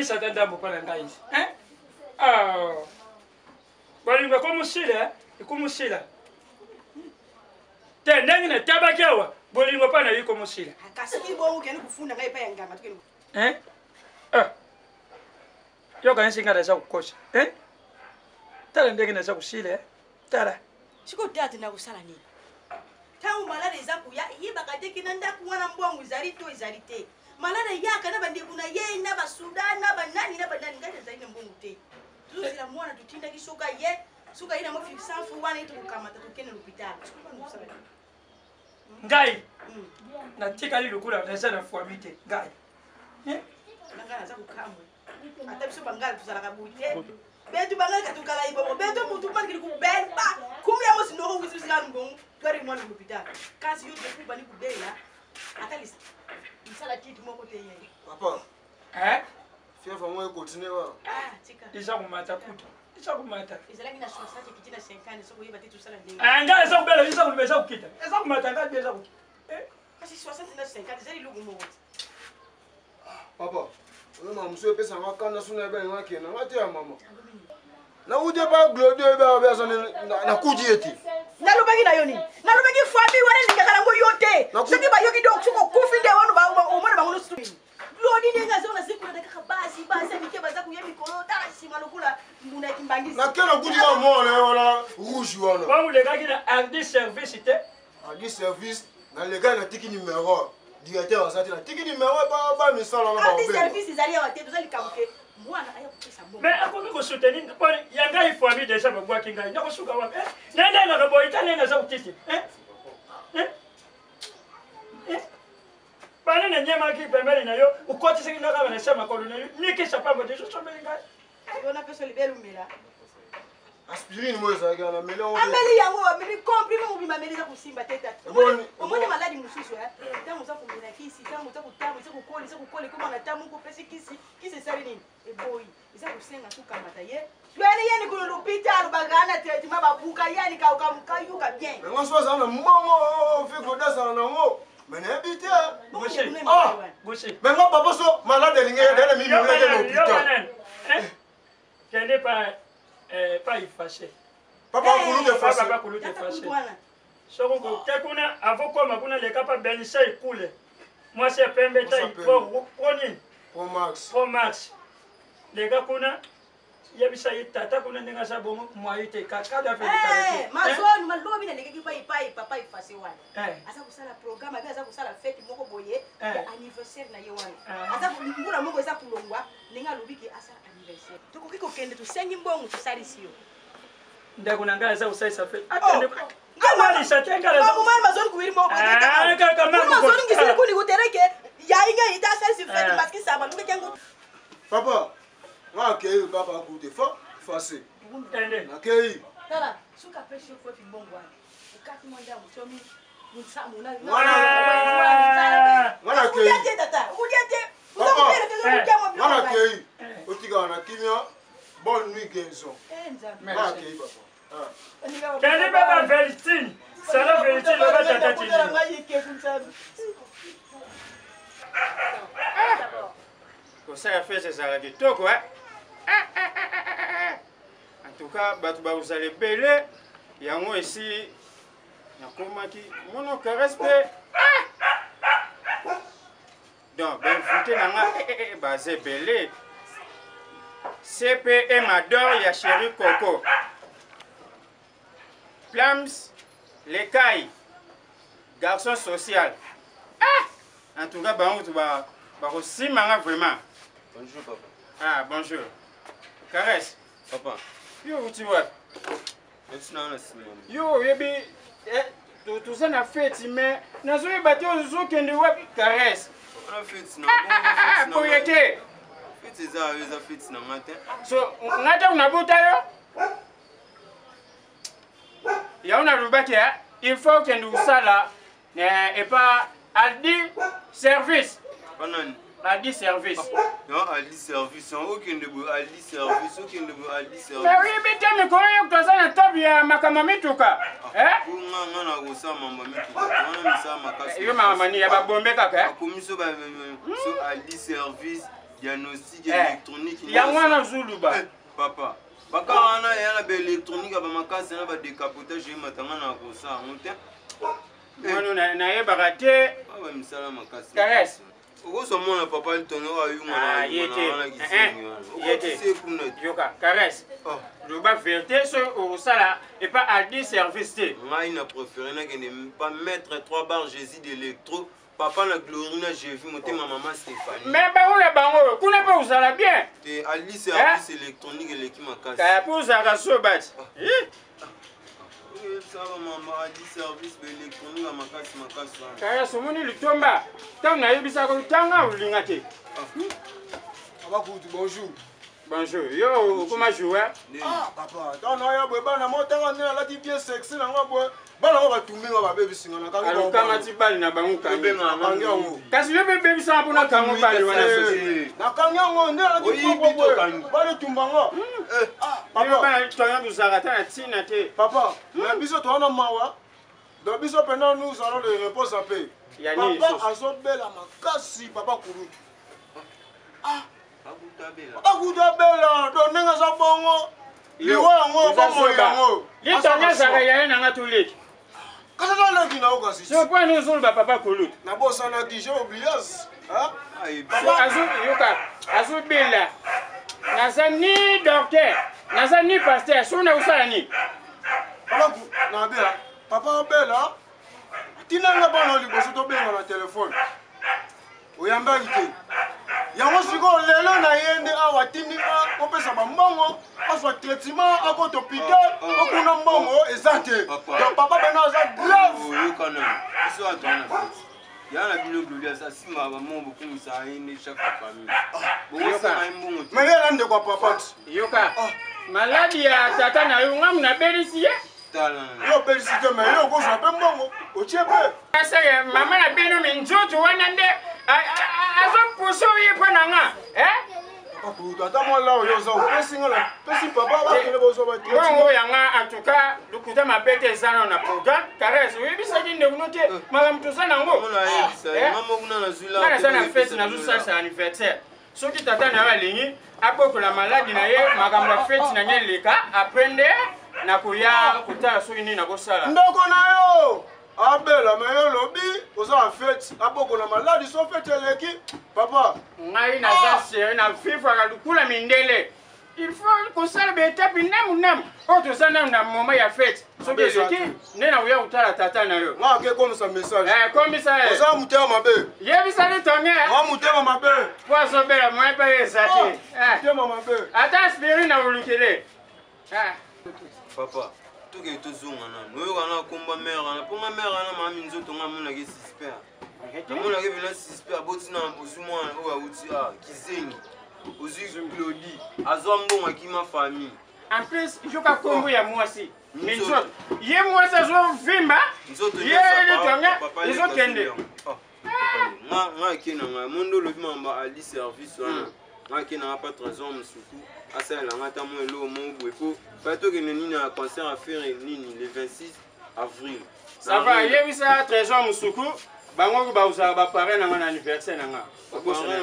Bikisa ata ndambo mpo na ngai. Hein? Ah. Bolingo ekomusila, ekomusila. Te ndenge natabaki awa, bolingo mpo na yo ekomusila. Ah, kasi ki bongo kende kofunda ngai epai ya nganga tokende. Hein? Ah. Yo kanisi ngai naza kokosa. Hein? Tala ndenge naza kosila, eh? Tala. Sikoyo tata nakosala nini? Ntango malade eza koya, eyebaka te ke na ndako wana mbongo ezali to ezali te. Malade eyaka na bandeko na ye na basuda na banani na banani, ngai nazali na mbongo te. Tozozela mwana totindaki soki aye, soki aye na mwa 500 francs wana ye tokokamata tokende na l'hôpital. Sikoyo bana kosala nini? Ngai natikali lokola naza na famille te ngai. Eh? Na ngai naza kokamwa. Ata biso bangala tozalaka boye te. Betu bangala katukala ibongo betu mutu manikili kubelba kumi ya mosi ndoko wisi wisi mbongo twari mwana l'hôpital. Kasi yo depuis bani kubela ata lisala kiti moko te ye. Papa. Eh? Fièvre yango ekontinue kaka. Ah, tika. Eza komata kutu. Eza komata. Ezalaki na 60 ekiti na 50 soki oyeba te tosala ndenge. Ah, ngai eza kobela eza koloba eza kokita. Eza komata ngai eza kokita. Eh? Kasi 60 na 50 ezali eloko moko te. Papa, oyo mama mosusu epesa nga kanda so nayebi nga kende nga te ya mama. Nakuti epa Glodi oyebi awa aza nakuti ye te. Nalobaki na yo nini? Nalobaki famille wana elingaka nango yo te. Soki bayoki donc soki okufi nde wana omona bango nyonso. Glodi ndenge aza wana zikulaka kaka basi basi ya mike baza koya mikolo tala nsima lokola mbunda ya kimbangisi. Nake nakuti kaka mwana ye wana rouge wana. Bango lekaki na Ardi service te. Ardi service nalekaki natiki numero. Directeur aza te natiki numero ba ba misala na ba. Ardi service ezali awa te toza likambo ke mwana aya kopesa mbongo. Mais akomi ko soutenir mpo ya ngai famille déjà babwaki ngai nakosuka wapi? Eh? Nalelaka boye ta nde naza kotiti. Eh? Eh? Eh? Bana nanyemaki pembeni na yo okotisaki nga kaka na se makolo na yo nikisa pamba te sosombeli ngai. Yo napesa libelu mela. Aspirine moko ezalaki wana ameli yango. Ameli yango ameli comprime mobimba ameli eza kosimba te tata. Omoni maladi mosusu eh? Ntango oza komela kisi, ntango oza kotanga, eza kokola, eza kokola ekoma na ntango moko opesi kisi, kisi esali nini? Eboyi. Eza kosenga tokamata ye. Twele ye nikolo lopitalo bagana traitement babuka ye ni kayuka bien. Yango so azala na mbongo fi Claude azala na yango. Mais nayebi te. Ah, Mais nga papa so malade elingi na mimi na l'hôpital. Kende pa eh, pa ifashe. Papa hey, kulutu efashe. Papa kulutu efashe. Soko ko te kuna avokoma kuna leka pa benisa ikule. Mwasi ya pembe ta pro pro nini? Pro max. Pro max. Leka kuna yebisa ye tata kuna ndenge aza bongo mwaye te kakada pe eh, mazoni malobi nalekaki pai pai papa efase wana eh. aza kosala programme abe aza kosala fete moko boye eh. ya anniversaire na ye wana aza mbula moko eza kolongwa ndenge alobi ke asala anniversaire tokoki kokende tosengi mbongo tosalisi yo ndeko na ngai aza kosalisa fe awalisa te ngai mazoni kuwiri moko ngisili kuni kutereke yayi ngai ita asalisi fete maski saba luke kengu papa nga akei kaka akute fa fase nakei tala soki apesi yo fofi mbongo wana okati mwa ndambo somi nga nakei otikala na kimia bonne nuit guérison nga akei papa Kende baba Veltine. Sala Veltine baba tata tini. Kosala fete ezalaka kitoko eh? En tout cas bato bakozala ebele yango esi nakomaki mono caresse mpe donc bainvite na nga eh, eh, eh, baza ebele cpe mador ya chéri coco plams lekai garçon social ah! en tout cas bango kutu bakosimba nga vraiment bonjour papa ah bonjour caresse papa yo outi wapi yo oyebi eh, toza na feti mais nazoyeba te ozokende wapi caresse ah, ah, ah, boye te so nga ntango nabuta yo yango nalobaki il faut okende kosala Eh, epa Aldi service. Banani? Aldi service. Non, Aldi service. Okende boye Aldi service, okende boye Aldi service. Mais oyebi te mikolo yo toza na top ya makambo ya mituka. Ah, eh? Nga nga na kosala mambo ya mituka. Wana misala makasi. Yo mama mani ya babombe kaka. Akomi so ba so Aldi service. Diagnostic Eh. électronique. Yango wana zuluba. Eh, papa. Baka wana ya na ba électronique ya ba makasi na ba décapotage ematanga na kosa yango te. Mwana nayebaka te. Ba misala makasi. Caresse. Okozwa mwana papa litongo oyo ayunga na Ah, ye te. wana kisengi wana. Ye te. Okotisi ye kuna te. Yoka, caresse. Oh. Loba vérité soki okosala epa aldi service te. Ngai na préféré nakende pa mettre 3 bar Jésus d'électro papa na glorie na Jésus motema mama Stéphanie. Mais bango na bango kuna mpe ozala bien. Te aldi service électronique eleki makasi. Kaya mpe ozalaka sobati. Oyebisaka mama aldi service ba électronique ya makasi makasi wana. Kaya omoni litomba ntango nayebisaka otanga olinga te. Papa Koutou, bonjour. Bonjour, yo okoma joueur. Ah, papa, ntango naya boye bana mo ntango nde nalati bien sexy nango boye bana ngo batumbi nga babebisi nga nakangi bango Alokamati bali na bango kangi. Nakangi yango. Kasi yo mpe bebisaka mpona kango bali wana sosi. Nakangi yango nde nalati Oyibi propre boye tokangi. baletumba nga. Ah, Yo papa, bana tonga bozalaka ata na ntina te. papa, na biso toza na mawa. Donc biso mpena nous allons le repose en paix. Ya nini Papa lisusu? azobela makasi papa Kulutu. Akutabela. Papa Kulutu abela, donc ndenge aza bongo. Liwa yango bomoi yango. Litonga ezalaka yaye nanga toleki. Kasi aza leki na yo kasi. So mpo ani ozoloba papa Kulutu. Nabosanaki, j'ai oublié. Hein? Ayebisa. Yoka, azobela. Naza ni docteur, naza ni pasteur, soki nakosala nini? Papa ku nabela, papa obela. Atinanga bana liboso tobenga na telefone. Oyambaki te. Yango sikoyo lelo na ye nde awa atindi nga opesa bambongo azwa traitement akota hôpital okuna mbongo eza te. Papa. Donc papa bena aza grave. oyoka nano biso ato wana feti ya na bino glodi asimaka bamongo bokumisaka ye nde chaque famille bokosaka ye mbongo te Mais ye na ndeko ya papa ti. Yoka, maladi ya tata na yo ngamu nabelisi ye. tala Yo obelisi te mais yo okozwa mpe mbongo otie mpe. Aseke mama na bino minzoto wana nde azopusa oye mpo na nga. Eh? Papa Kulutu ata mwa lao yo oza opesi nga na pesi papa bakende bozwa ba Bongo traitement. yanga en tout cas lokuta mabe te eza nano na programme caresse oyebisaki ndeko no te makambo toza nango. mona ayebisa ye Eh? mama kuna nazwi Nga naza na fete nazosalisa anniversaire soki tata na yo alingi abokola maladi na ye makambo ya fete na ngai eleka apres nde nakoya kotala soki nini nakosala. Ndeko na yo abela me yo olobi oza na fete abokola maladi so fete eleki papa. Ngai naza seri na vivaka lukula mindele il faut kosala baetape ndamu ndamu oyo toza nanu na moment ya fete soki eleki nde nakoya kotala tata na yo. Nga ake komisa message. Eh, komisa ye. Oza motema mabe. Yebisa litonge. Nga motema mabe. Po azobela moyen mpe eza te. Eh. Motema mabe. Ata aspirine na olukele. Ah. Papa tokende tozonga nanu oyoka na komba mare wana mpo nga mare wana mami nzoto nga amonaki suspect amonaki mpena suspect aboti na ozwi mwana oyo awuti a kizengi ozwi glodi azwa mbongo akima famille. En plus yoka kombo ya mwasi minzoto ye mwasi azovimba nzoto ye litonge ezokende. Nga ake na ngai mondo olobi mamba ali service wana nga ake na nga pa trésor mosuku asalela nga ata mwa eloko moko boye po fa tokende nini na concert affaire nini le 26 avril. Ça va, yebisa trésor mosuku bango bazala baparrain na nga na anniversaire na nga.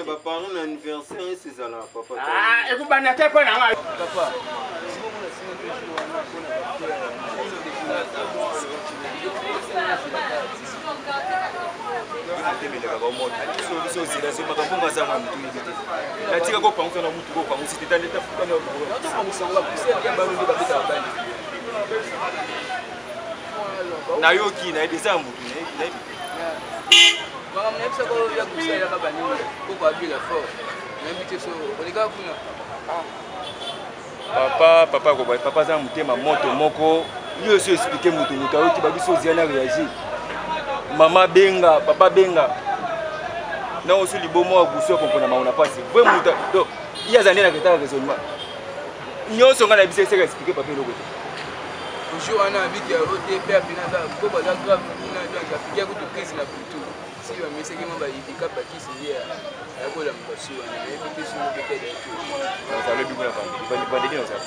Baparrain na anniversaire ese ezalaka papa. Ah, ekobanda te mpo na nga. Papa, sikoyo nasenga mpe jour wana mpona Biso ozela so makambo ngo azanga motu yebi te natika kopangusa na mutu kopangusi te nazopangusa yango bapusiere ya bano nde babetaka bale. Nayoki nayebi eza ya motu nayebi. Makambo nayebisaka oyo ya kosalelaka banini koko abila fort nayebi te so olekaka kuna. Papa papa koba papa aza na motema moto moko yo osi explike moto moto ayoki babiso ozia na réagir mama benga papa benga na osi libomo ya busu ya kompona mango na pasi vrai moto donc ye aza nde na retard raisonnement nyonso ngai na biso eseka explike papa eloko te. Jour wana abiki ya otp apena aza koko aza grave kuna donc apiki kutu crise na butu si bamesaki mwa bayibika bakisi nde ayakolamuka su wana nayebi te soki peut-être alobi kuna vandedi nazala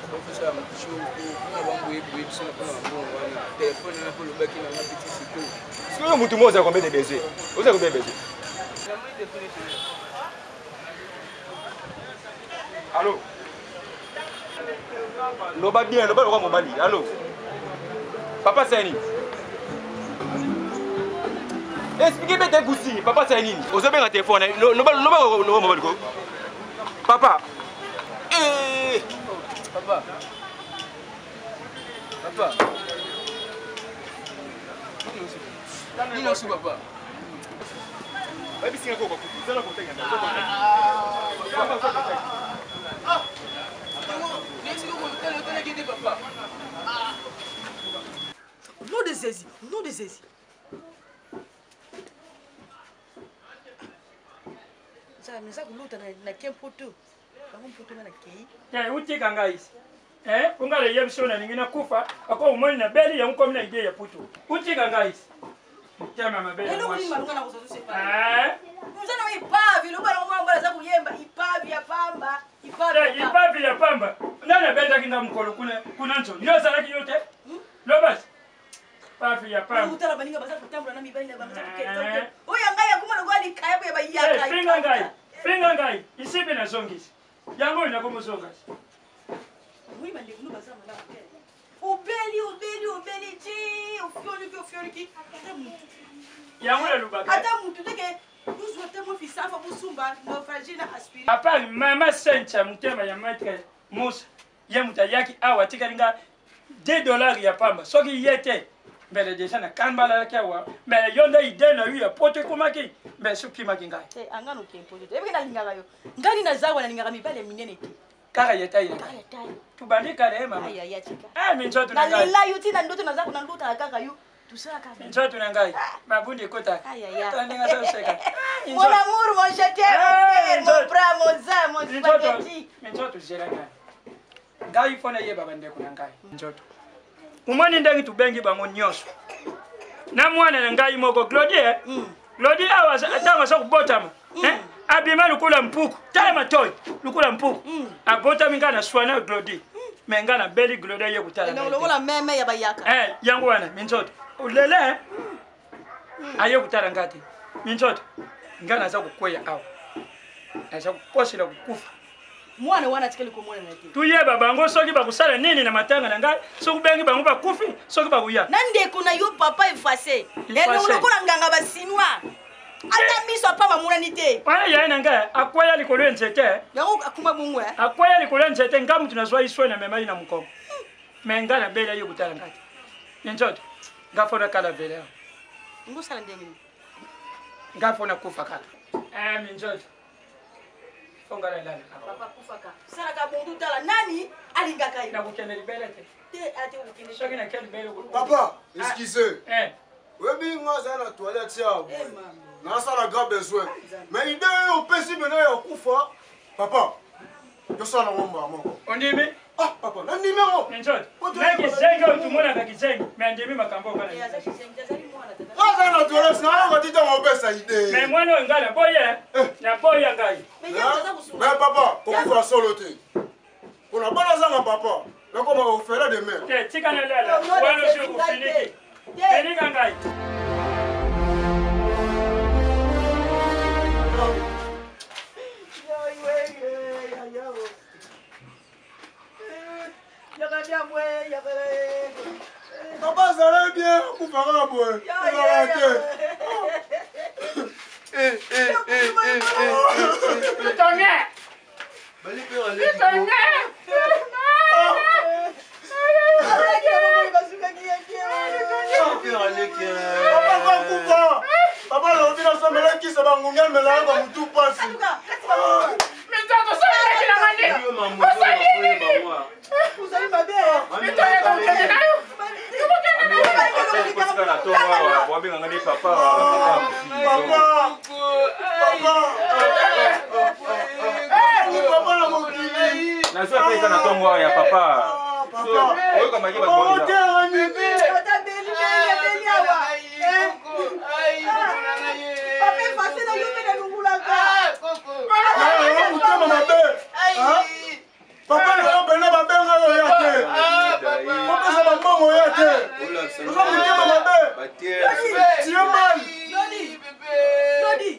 professeur mpona bamboyeboye biso na mpona bambongo wana telefone wana mpo olobaki nanga petit sikoyo. Sikoyo motu mo oza combien de besoin oza combien de besoin? Allo Loba bien, loba lokola mobali. Allo Papa c'est nini? Expliquez bien tes goussi. Papa c'est nini? Ozobenga téléphone. Loba loba loba mobali ko. Papa. Eh. Papa. Papa. Nini osu papa? Baby singa ko ko. Zala ko tenga. Ah. Papa. Nom de Jésus, nom de Jésus. Nzambe naza kolota na ke mpoto bango mpoto nga na kei te utika ngai eh unga le yebiso na ningi nakufa ako omoni na beli yango komi na idée ya putu utika ngai motema mabe ya eloko nini mwasi malonga na kozwa tosepa Eh? oza na ipavi loba nango mwana mobali aza koyemba ipavi ya pamba ipavi Eh, ya pamba ipavi ya pamba nani abendaki nga mokolo kuna kuna nzo yo ozalaki yo te lobasi pavi ya pamba otala baninga baza kotambola na mibali na bango baza kokende Eh. kokende. Oyo ya ngai akoma lokola likaya boye Eh, bayaka finga ngai finga ngai isipi nazongisi yango oyo nakomozongasi Oui, bandeko no baza malamu te. Obeli obeli obeli ti ofioliki ofioliki ata mutu yango nalobaka ata mutu teke bozwa ata mwa fisafa bosumba naufrage na aspirine. Apart mama sentia motema ya maître Musa, ye moto ayaki awa atikali nga 2 dollars ya pamba. Soki ye te mbele deja nakambalalaki awa, mbele yo nde ide na yo ya poto ekomaki, mbele sokimaki ngai Te anga no kempo te. Ebiki nalingaka yo. Ngani naza wana nalingaka mibali ya minene te. Kaka ye tai na Kaka ngai ya tai. Tobandi kala ye mama. Ai ai ai tika. Ah, minzoto na ngai. Nalela yo ti na ndoto naza na ndotaka kaka yo. Tosalaka. Minzoto na ngai mabundi ekotaka. Ai ai ai. Tala ndenge azoseka. Ah, Mon minzoto. amour, mon je t'aime, Ah, mon cœur, mon minzoto. bras, mon zin, mon Minzoto, spaghetti. minzoto zela ngai ngai fo nayeba bandeko na ngai nzoto omoni ndenge tobengi bango nyonso na mwana na ngai moko Glodie. Glodie awa ntango aza kobotama eh, abima lokola mpuku, tala matoi lokola mpuku. Abotami ngai na swana Glodie, me ngai nabeli, Glodie aye kotala Donc ngai te. lokola meme ya bayaka. Eh, yango wana minzoto lele aye kotala ngai te. Minzoto ngai naza kokweya awa, naza kokosela kokufa. Mwana wana atikali komonana te. Tuyeba bango soki bakosala nini na matanga na ngai, soki obengi bango bakufi, soki bakoya. Na ndeko na yo papa efface. Efface. Elongo lokola nganga basinois. Ata miso apa bamonani te. Wana yaye na ngai akwaya likolo ya nzete. Yango akuma bongo eh. Akwaya likolo ya nzete, ngai mutu nazwa iswe na memai na mokongo, me ngai nabeli, aye kotala ngai te. Minzoto ngai fo nakala vele awa. Ngosala ndenge nini? Ngai fo nakufa kaka. Eh, minzoto fo ngai nalala. Papa kufaka. Salaka bongo tala nani alingaka yo. Nakokende libele te. Te ate okokende. Soki nakende libele Papa, excusez. Eh. Oyebi nga aza na toilette ya Eh, mama. nasala grand besoin, mais idée oyo opesi mena ya kufa papa, yosala yango mbala moko. Ondimi? Ah papa, nandimi yango. Minzoto na kizengi oyo tumonaka kizengi, me andimi makambo oyo Eh, ngai aza na kizengi, azali mwana tata. Aza na toilette nayoka ti ntango opesa idée. Me mwana oyo ngai naboye, naboya ngai. Mais ye moto aza kosunga. Mais papa, kokufa solo te, mpona bana azanga papa, nakoma orphelin de mère. Te, tika nalala. Non, non, Wana osi ngai te. okofiniki Te. finika ngai. Papa azala bien, akufa kaka boye ezala te. Tonnerre! Bali mpe aleki. Tonnerre! Mpe aleki. Papa aza kufa, papa alobi nasomelakisa bangungi amelaka bamutu pasi. Minzoto osalelaki na nga nini? Yo mambo Osali nini? Ozali mabe. Minzoto tokende na yo. Kosika na ntongo awa wabenganga nde papa. Papa, papa, papa na mokili. Nazwa mpe eza na ntongo awa ya papa. Papa oyokamaki bato. otera nini? Ata beli beli beli awa. Eh. Papa efface na yo mpe nalungulaka. Motema mabe. Papa lelo pena babenga yo ya te, opesa bambongo ya te, oza motema mabe, tie mal. Yodi. Yodi.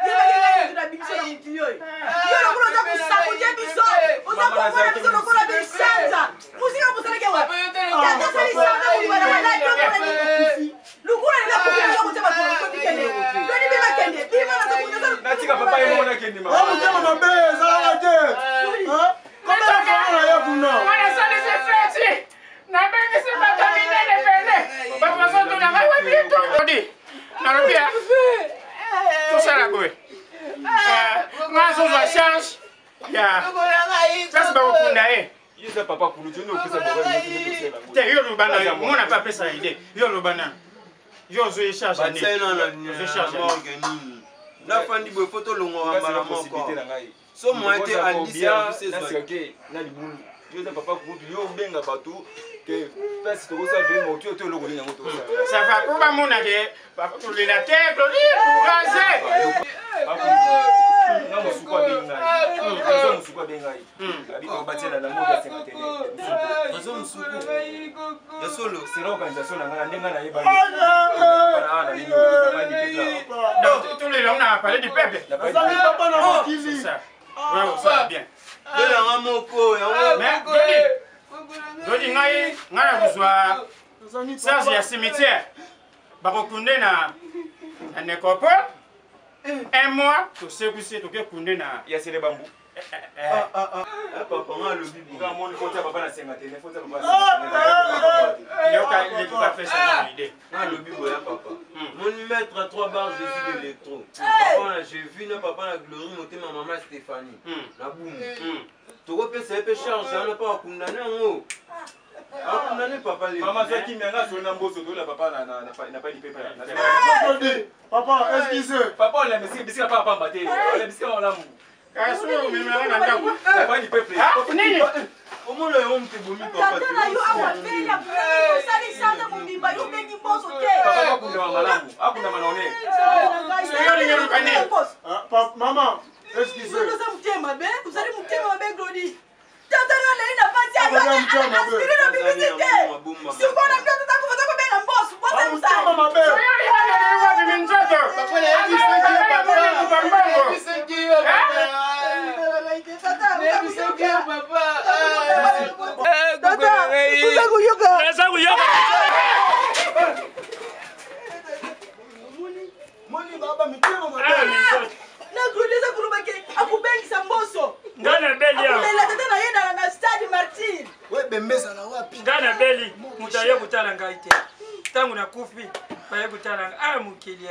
Yeba oza papa kulutu, yo nde opesa morale. Te, yo loba na mona pa apesa idée. Yo loba na yo ozwi charge ya nini? Batia ye na Ozwi charge ya nini? morgue nini? Nafandi boye fo tolongwaka Nga mbala sena possibilité moko. na ngai. So moyen te Ndeko Alice bien, Alice na ezwa. cercueil, na libulu. Yo oza papa kulutu, yo obenga bato ke place tokosala veye motu yo to eloko nini yango tokosala. Ça va po bamona ke tolela te, Glodi courage. Nga mosuku abengi ngai. Nga mosuku abengi ngai. Abi tokobatiela na moko ya cinquantenaire. Azo mosuku ya solo. C'est l'organisation na ngai na ndenge ngai nayebani. Donc tolela, on a parlé du peuple. Azali papa na C'est mokili. ça. Ouais, ça va bien. Belanga moko yango. Mais Glodi, Glodi, ngai ngai na kozwa Azali charge ya papa. cimetière, bakokunde na nécropole un mois, tosekusi, tokekunde na Ya sele bambu. Papa nga alobi boye. Nga moni foti ya papa na cinquantenaire, foti ya papa na cinquantenaire. Yoka letuka pesa na idée. Nga alobi boye ya papa. Moni maître à trois barres Jésus de l'électro. Papa na j'ai vu na papa na Glory motema mama Stéphanie. Na bumu. Tokopesa ye mpe charge wana mpo akundane yango. Akundane papa leki. Mama azwaki kimia, nga asoli na mboso toyola papa na pa lipepa. Papa, excusez. Papa olela bisika papa pamba te. Olela bisika malamu. Kasi oyo omemelaka na ndako. Na pa lipepe. Ah, nini? Omona yango moto ebomi papa. Tata na yo awa pele akutaki osali sanza mobimba, yo obengi mboso te. Papa akundama malamu. Akundama na honneur. Yo olingi oluka nini? Ah, maman, excusez. Oza motema mabe, ozali motema mabe, Glodi. Tata na aleli na pasi, Ozali motema mabe. aspirine obimisi te. Sikoyo na mpe tata kufa, tokobenga mboso. Ah, motema mabe. Wapi minzoto? Oza koyoka. Naza koyoka. Moni baba mitema Ah, mabe. minzoto. Na Glodi eza koloba ke akobengisa mboso. Nga nabeli awa. Akolela tata na ye na stade Martyr. We bembezala wapi? Nga nabeli, moto aye kotala ngai te. Ntango nakufi, baye kotala ngai. Ah, mokili.